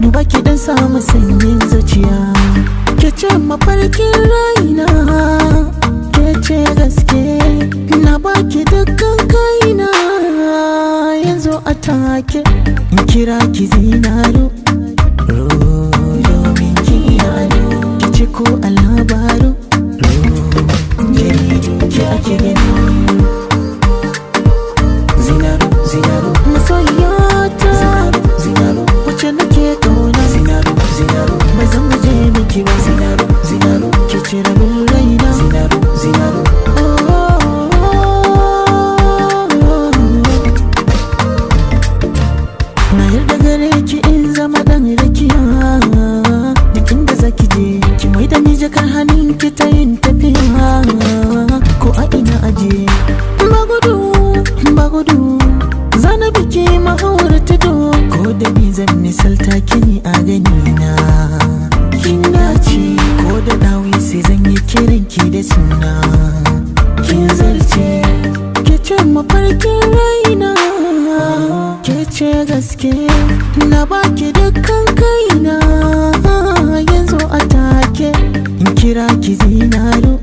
Duba ki dan samu sanyin zuciya. Ke ce mafarkin raina, ke ce gaske. Na baki dukkan kaina yanzu a take. In kira ki zinaru, domin ki ado. Ki ci ko a labaru, jaridu ki ake gani. Zinaru, zinaru. Masoyiyata. Zinaru, zinaru. Wacce nake kauna. Zinaru, zinaru. Ba zan guje miki ba. Zinaru, zinaru. Ki cire min raina. Zinaru, zinaru. Oh, oh, oh, oh. Na yarda gare ki in zama dan rakiya. Duk inda zaki je, ki mai da ni jakar hannun ki ta yin tafiya. Ko a ina aje. Ba gudu, ba gudu. Zana biki mahawar tudu. Ko da ni zan misalta ki ni a gani na. Kin dace ko da dawi sai zan yi kiran ki da suna. Kin zarce, ke ce mafarkin raina, ke ce gaske. Na baki dukkan kaina yanzu a take. In kira ki zinaru.